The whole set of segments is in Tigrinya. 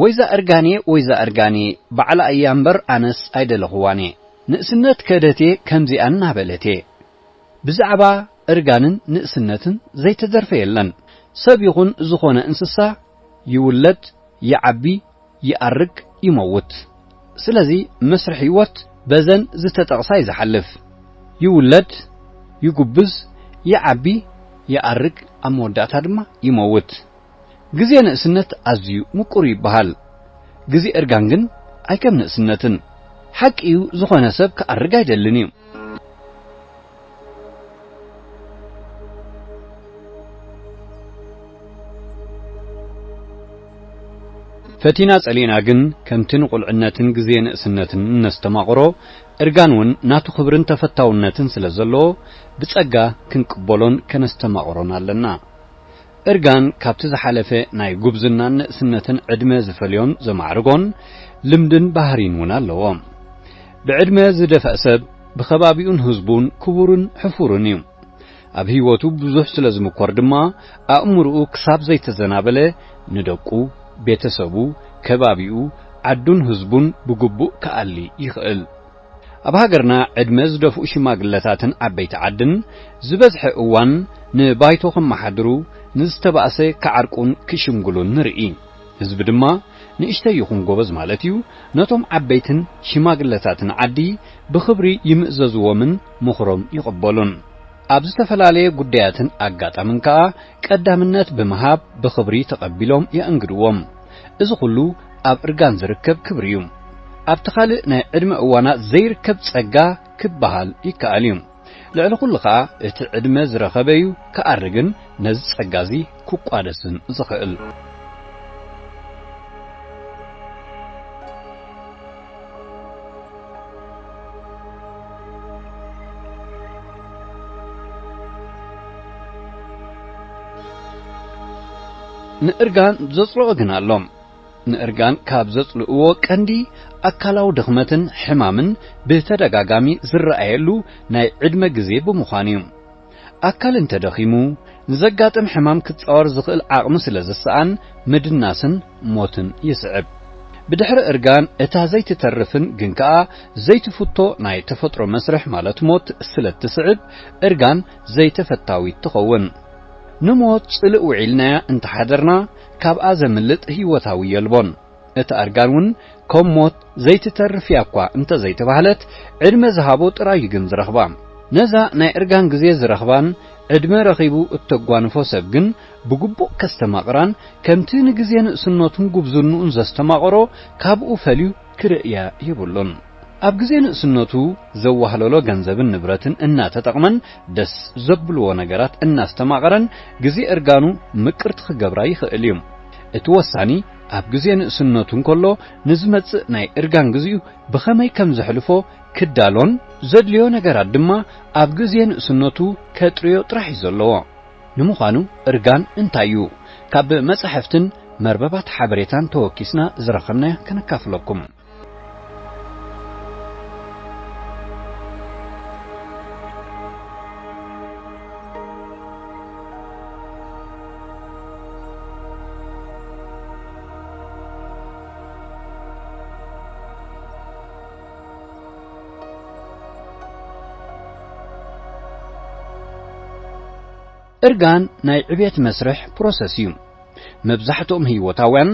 "ወይዛ እርጋኔ፣ ወይዛ እርጋኔ፣ ባዕላ እያ እምበር ኣነስ ኣይደለኽዋን እየ። ንእስነት ከደቴ ከምዚኣ እናበለቴ." ብዛዕባ እርጋንን ንእስነትን ዘይተደርፈ የለን። ሰብ ይኹን ዝኾነ እንስሳ ይውለድ፣ ይዓቢ፣ ይኣርግ፣ ይመውት። ስለዚ መስርሕ ህይወት በዘን ዝተጠቕሳ እዩ ዝሓልፍ። ይውለድ፣ ይጉብዝ፣ ይዓቢ፣ ይኣርግ፣ ኣብ መወዳእታ ድማ ይመውት። ግዜ ንእስነት ኣዝዩ ምቁር ይበሃል። ግዜ እርጋን ግን ኣይከም ንእስነትን። ሓቂ እዩ፣ ዝኾነ ሰብ ክኣርግ ኣይደልን እዩ። ፈቲና ጸሊእና ግን፣ ከምቲ ንቁልዕነትን ግዜ ንእስነትን እነስተማቕሮ፣ እርጋን እውን ናቱ ክብርን ተፈታውነትን ስለ ዘለዎ፣ ብጸጋ ክንቅበሎን ከነስተማቕሮን ኣለና። እርጋን ካብቲ ዝሓለፈ ናይ ጉብዝናን ንእስነትን ዕድመ ዝፈልዮን ዘማዕርጎን ልምድን ባህሪን እውን ኣለዎ። ብዕድመ ዝደፍአ ሰብ ብኸባቢኡን ህዝቡን ክቡርን ሕፉርን እዩ። ኣብ ህይወቱ ብዙሕ ስለ ዝምኮር ድማ፣ ኣእምሮኡ ክሳብ ዘይተዘናበለ፣ ንደቁ፣ ቤተሰቡ፣ ከባቢኡ፣ ዓዱን ህዝቡን ብግቡእ ክኣሊ ይኽእል። ኣብ ሃገርና ዕድመ ዝደፍኡ ሽማግለታትን ዓበይቲ ዓድን ዝበዝሐ እዋን ንባይቶ ከመሓድሩ፣ ንዝተባእሰ ክዓርቁን ክሽምግሉን ንርኢ። ህዝቢ ድማ ንእሽተይ ይኹን ጎበዝ ማለት እዩ፣ ነቶም ዓበይትን ሽማግለታትን ዓዲ ብኽብሪ ይምእዘዝዎምን ምኽሮም ይቕበሉን። ኣብ ዝተፈላለየ ጉዳያትን ኣጋጣምን ከኣ ቀዳምነት ብምሃብ ብኽብሪ ተቐቢሎም የእንግድዎም። እዚ ኹሉ ኣብ እርጋን ዝርከብ ክብሪ እዩ። ኣብቲ ካልእ ናይ ዕድመ እዋና ዘይርከብ ጸጋ ክበሃል ይከኣል እዩ። ልዕሊ ኩሉ ኸኣ እቲ ዕድመ ዝረኸበ እዩ ክኣርግን ነዚ ጸጋ እዚ ክቋደስን ዝኽእል። ንእርጋን ዘጽልኦ ግን ኣሎ። ንእርጋን ካብ ዘጽልእዎ ቀንዲ ኣካላዊ ድኽመትን ሕማምን ብተደጋጋሚ ዝረኣየሉ ናይ ዕድመ ግዜ ብምዃኑ እዩ። ኣካል እንተደኺሙ፣ ንዘጋጥም ሕማም ክጻወር ዝኽእል ዓቕሚ ስለ ዝሰኣን፣ ምድናስን ሞትን ይስዕብ። ብድሕሪ እርጋን፣ እታ ዘይትተርፍን ግን ከኣ ዘይትፍቶ ናይ ተፈጥሮ መስርሕ ማለት ሞት ስለ እትስዕብ፣ እርጋን ዘይተፈታዊት ትኸውን። ንሞት ጽልእ ውዒልናያ እንተሓደርና፣ ካብኣ ዘምልጥ ህይወታዊ የልቦን። እቲ ኣርጋን እውን ከም ሞት ዘይትተርፍ እያ እኳ እንተ ዘይተባህለት፣ ዕድመ ዝሃቦ ጥራይ እዩ ግን ዝረኽባ። ነዛ ናይ እርጋን ግዜ ዝረኽባን ዕድመ ረኺቡ እተጓንፎ ሰብ ግን ብግቡእ ከስተማቕራን፣ ከምቲ ንግዜ ንእስነቱን ጉብዝንኡን ዘስተማቕሮ፣ ካብኡ ፈልዩ ክርእያ የብሉን። ኣብ ግዜ ንእስነቱ ዘዋህለሎ ገንዘብን ንብረትን እናተጠቕመን፣ ደስ ዘብልዎ ነገራት እናስተማቐረን፣ ግዜ እርጋኑ ምቅርቲ ክገብራ ይኽእል እዩ። እቲ ወሳኒ፣ ኣብ ግዜ ንእስነቱ እንከሎ ንዝመጽእ ናይ እርጋን ግዜኡ ብኸመይ ከም ዘሕልፎ ክዳሎን፣ ዘድልዮ ነገራት ድማ ኣብ ግዜ ንእስነቱ ከጥርዮ ጥራሕ እዩ ዘለዎ። ንምዃኑ እርጋን እንታይ እዩ? ካብ መጻሕፍትን መርበባት ሓበሬታን ተወኪስና ዝረኸብናዮ ከነካፍለኩም። እርጋን ናይ ዕብየት መስርሕ ፕሮሰስ እዩ። መብዛሕትኦም ህይወታውያን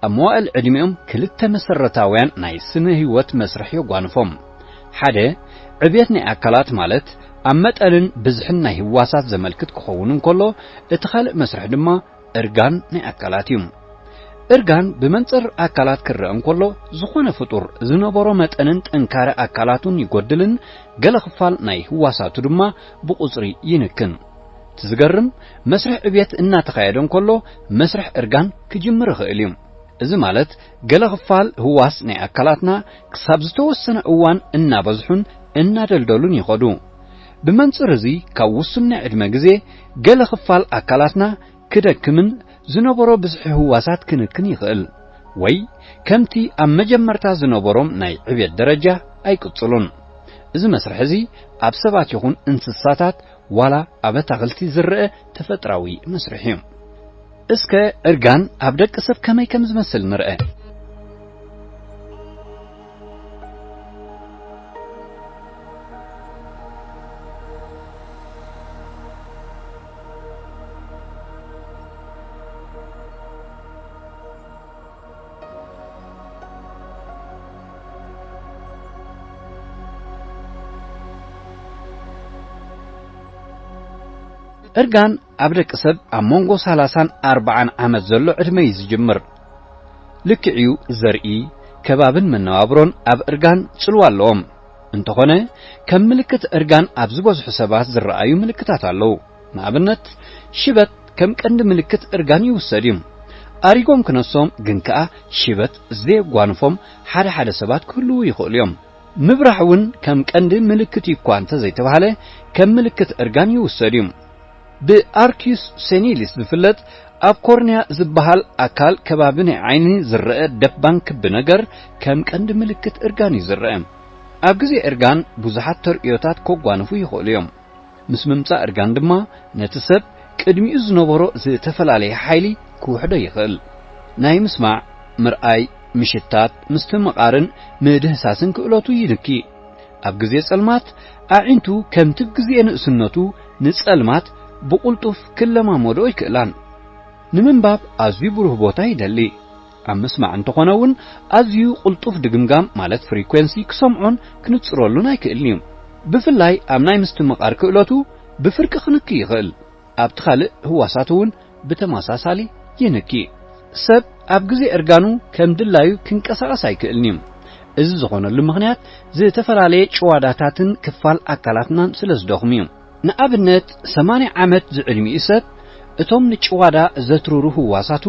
ኣብ መዋእል ዕድሚኦም ክልተ መሰረታውያን ናይ ስነ ህይወት መስርሕ የጓንፎም። ሓደ፣ ዕብየት ናይ ኣካላት ማለት ኣብ መጠንን ብዝሕን ናይ ህዋሳት ዘመልክት ክኸውን እንከሎ፣ እቲ ካልእ መስርሕ ድማ እርጋን ናይ ኣካላት እዩ። እርጋን ብመንጽር ኣካላት ክረአ እንከሎ፣ ዝኾነ ፍጡር ዝነበሮ መጠንን ጥንካረ ኣካላቱን ይጎድልን፣ ገለ ክፋል ናይ ህዋሳቱ ድማ ብቁጽሪ ይንክን። እቲ ዝገርም፣ መስርሕ ዕብየት እናተኻየደ እንከሎ፣ መስርሕ እርጋን ክጅምር ይኽእል እዩ። እዚ ማለት፣ ገለ ክፋል ህዋስ ናይ ኣካላትና ክሳብ ዝተወሰነ እዋን እናበዝሑን እናደልደሉን ይኸዱ። ብመንጽር እዚ፣ ካብ ውሱን ናይ ዕድመ ግዜ፣ ገለ ክፋል ኣካላትና ክደክምን ዝነበሮ ብዝሒ ህዋሳት ክንክን ይኽእል፣ ወይ ከምቲ ኣብ መጀመርታ ዝነበሮም ናይ ዕብየት ደረጃ ኣይቅጽሉን። እዚ መስርሕ እዚ ኣብ ሰባት ይኹን እንስሳታት ዋላ ኣብ ኣታኽልቲ ዝረአ ተፈጥራዊ መስርሕ እዩ። እስከ እርጋን ኣብ ደቂ ሰብ ከመይ ከም ዝመስል ንርአ። እርጋን ኣብ ደቂ ሰብ ኣብ መንጎ ሰላሳን ኣርባዓን ዓመት ዘሎ ዕድመ እዩ ዝጅምር። ልክዕዩ፣ ዘርኢ፣ ከባብን መነባብሮን ኣብ እርጋን ጽልዋ ኣለዎም። እንተኾነ፣ ከም ምልክት እርጋን ኣብ ዝበዝሑ ሰባት ዝረኣዩ ምልክታት ኣለዉ። ንኣብነት፣ ሽበት ከም ቀንዲ ምልክት እርጋን ይውሰድ እዩ። ኣሪጎም ክነሶም ግን ከኣ ሽበት ዘየጓንፎም ሓደ ሓደ ሰባት ክህልዉ ይኽእሉ እዮም። ምብራሕ እውን ከም ቀንዲ ምልክት እዩ እኳ እንተዘይተባህለ፣ ከም ምልክት እርጋን ይውሰድ እዩ። ብኣርኪዩስ ሴኒሊስ ዝፍለጥ ኣብ ኮርንያ ዝበሃል ኣካል ከባቢ ናይ ዓይኒ ዝረአ ደባን ክቢ ነገር ከም ቀንዲ ምልክት እርጋን እዩ ዝረአ። ኣብ ግዜ እርጋን ብዙሓት ተርእዮታት ከጓንፉ ይኽእሉ እዮም። ምስ ምምጻእ እርጋን ድማ ነቲ ሰብ ቅድሚኡ ዝነበሮ ዝተፈላለየ ሓይሊ ክውሕዶ ይኽእል። ናይ ምስማዕ፣ ምርኣይ፣ ምሽታት፣ ምስትምቓርን ምድህሳስን ክእለቱ ይንኪ። ኣብ ግዜ ጸልማት ኣዒንቱ ከምቲ ግዜ ንእስነቱ ንጸልማት ብቕልጡፍ ክለማመዶ ኣይክእላን። ንምንባብ ኣዝዩ ብሩህ ቦታ ይደሊ። ኣብ ምስማዕ እንተኾነ እውን ኣዝዩ ቅልጡፍ ድግምጋም ማለት ፍሪኮንሲ ክሰምዖን ክንጽረሉን ኣይክእልን እዩ። ብፍላይ ኣብ ናይ ምስትምቓር ክእለቱ ብፍርቂ ክንኪ ይኽእል። ኣብቲ ካልእ ህዋሳት እውን ብተመሳሳሊ ይንኪ። ሰብ ኣብ ግዜ እርጋኑ ከም ድላዩ ክንቀሳቐስ ኣይክእልን እዩ። እዚ ዝኾነሉ ምኽንያት ዝተፈላለየ ጭዋዳታትን ክፋል ኣካላትናን ስለ ዝደኽሙ እዩ። ንኣብነት፣ ሰማንያ ዓመት ዝዕድሚኡ ሰብ እቶም ንጭዋዳ ዘትርሩ ህዋሳቱ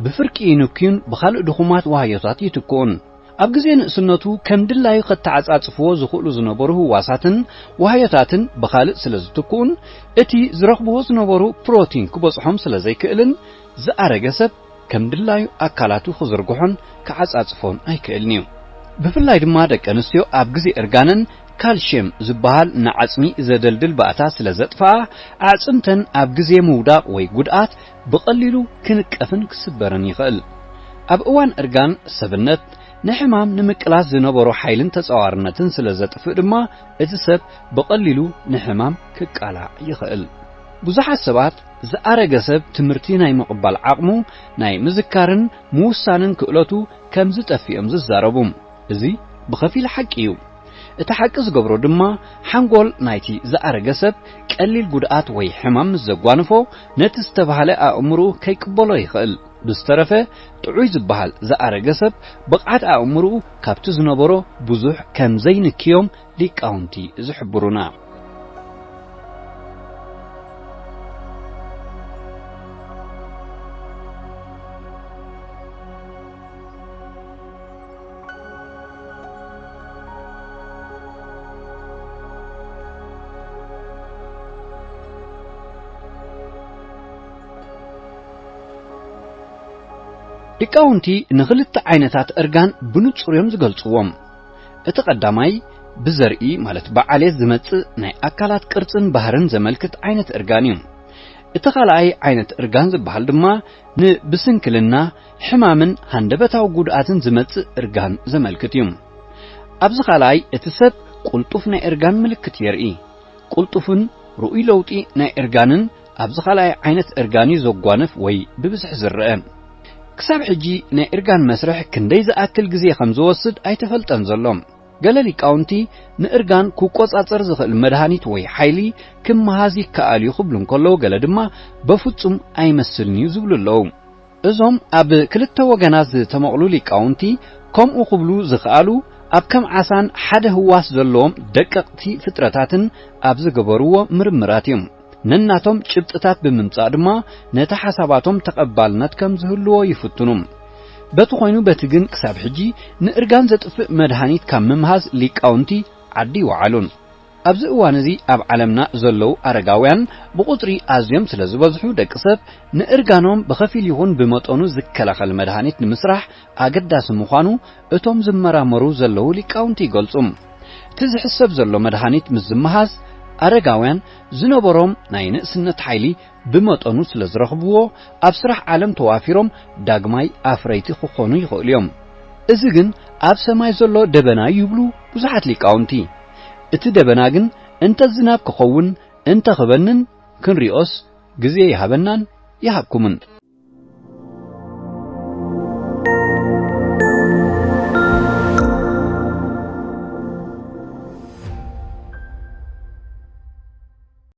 ብፍርቂ ይንክዩን ብኻልእ ድኹማት ዋህዮታት ይትክኡን። ኣብ ግዜ ንእስነቱ ከም ድላዩ ከተዓጻጽፍዎ ዝኽእሉ ዝነበሩ ህዋሳትን ዋህዮታትን ብኻልእ ስለ ዝትክኡን፣ እቲ ዝረኽብዎ ዝነበሩ ፕሮቲን ክበጽሖም ስለ ዘይክእልን፣ ዝኣረገ ሰብ ከም ድላዩ ኣካላቱ ክዝርግሖን ክዓጻጽፎን ኣይክእልን እዩ። ብፍላይ ድማ ደቂ ኣንስትዮ ኣብ ግዜ እርጋነን ካልሽየም ዝበሃል ንዓጽሚ ዘደልድል ባእታ ስለ ዘጥፍኣ፣ ኣዕጽምተን ኣብ ግዜ ምውዳቕ ወይ ጉድኣት ብቐሊሉ ክንቀፍን ክስበርን ይኽእል። ኣብ እዋን እርጋን ሰብነት ንሕማም ንምቅላስ ዝነበሮ ሓይልን ተጻዋርነትን ስለ ዘጥፍእ ድማ፣ እቲ ሰብ ብቐሊሉ ንሕማም ክቃላዕ ይኽእል። ብዙሓት ሰባት ዝኣረገ ሰብ ትምህርቲ ናይ ምቕባል ዓቕሙ፣ ናይ ምዝካርን ምውሳንን ክእለቱ ከም ዝጠፍእ እዮም ዝዛረቡ። እዚ ብኸፊል ሓቂ እዩ። እቲ ሓቂ ዝገብሮ ድማ፣ ሓንጎል ናይቲ ዝኣረገ ሰብ ቀሊል ጉድኣት ወይ ሕማም ምስ ዘጓንፎ፣ ነቲ ዝተባህለ ኣእምሮኡ ከይቅበሎ ይኽእል። ብዝተረፈ፣ ጥዑይ ዝበሃል ዝኣረገ ሰብ ብቕዓት ኣእምሮኡ ካብቲ ዝነበሮ ብዙሕ ከም ዘይንክዮም ሊቃውንቲ ዝሕብሩና። ሊቃውንቲ ንኽልተ ዓይነታት እርጋን ብንጹር እዮም ዝገልጽዎም። እቲ ቀዳማይ ብዘርኢ፣ ማለት ብዓሌት ዝመጽእ ናይ ኣካላት ቅርጽን ባህርን ዘመልክት ዓይነት እርጋን እዩ። እቲ ካልኣይ ዓይነት እርጋን ዝበሃል ድማ ንብስንክልና፣ ሕማምን ሃንደበታዊ ጉድኣትን ዝመጽእ እርጋን ዘመልክት እዩ። ኣብዚ ካልኣይ፣ እቲ ሰብ ቅልጡፍ ናይ እርጋን ምልክት የርኢ። ቅልጡፍን ርኡይ ለውጢ ናይ እርጋንን ኣብዚ ካልኣይ ዓይነት እርጋን እዩ ዘጓንፍ ወይ ብብዝሒ ዝረአ። ክሳብ ሕጂ ናይ እርጋን መስርሕ ክንደይ ዝኣክል ግዜ ከም ዝወስድ ኣይተፈልጠን ዘሎ። ገለ ሊቃውንቲ ንእርጋን ክቆጻጸር ዝኽእል መድሃኒት ወይ ሓይሊ ክመሃዝ ይከኣል እዩ ክብሉ እንከለዉ፣ ገለ ድማ በፍጹም ኣይመስልን እዩ ዝብሉ ኣለዉ። እዞም ኣብ ክልተ ወገናት ዝተመቕሉ ሊቃውንቲ ከምኡ ክብሉ ዝኸኣሉ፣ ኣብ ከም ዓሳን ሓደ ህዋስ ዘለዎም ደቀቕቲ ፍጥረታትን ኣብ ዝገበርዎ ምርምራት እዮም። ነናቶም ጭብጥታት ብምምጻእ ድማ ነቲ ሓሳባቶም ተቐባልነት ከም ዝህልዎ ይፍትኑ። በቲ ኮይኑ በቲ ግን ክሳብ ሕጂ ንእርጋን ዘጥፍእ መድሃኒት ካብ ምምሃዝ ሊቃውንቲ ዓዲ ይወዓሉን። ኣብዚ እዋን እዚ ኣብ ዓለምና ዘለዉ ኣረጋውያን ብቑጽሪ ኣዝዮም ስለ ዝበዝሑ፣ ደቂ ሰብ ንእርጋኖም ብኸፊል ይኹን ብመጠኑ ዝከላኸል መድሃኒት ንምስራሕ ኣገዳሲ ምዃኑ እቶም ዝመራመሩ ዘለዉ ሊቃውንቲ ይገልጹ። እቲ ዝሕሰብ ዘሎ መድሃኒት ምስ ዝመሃዝ፣ ኣረጋውያን ዝነበሮም ናይ ንእስነት ሓይሊ ብመጠኑ ስለ ዝረኽብዎ፣ ኣብ ስራሕ ዓለም ተዋፊሮም ዳግማይ ኣፍረይቲ ክኾኑ ይኽእሉ እዮም። እዚ ግን ኣብ ሰማይ ዘሎ ደበና እዩ ይብሉ ብዙሓት ሊቃውንቲ። እቲ ደበና ግን እንተ ዝናብ ክኸውን፣ እንተ ክበንን ክንሪኦስ ግዜ ይሃበናን ይሃብኩምን።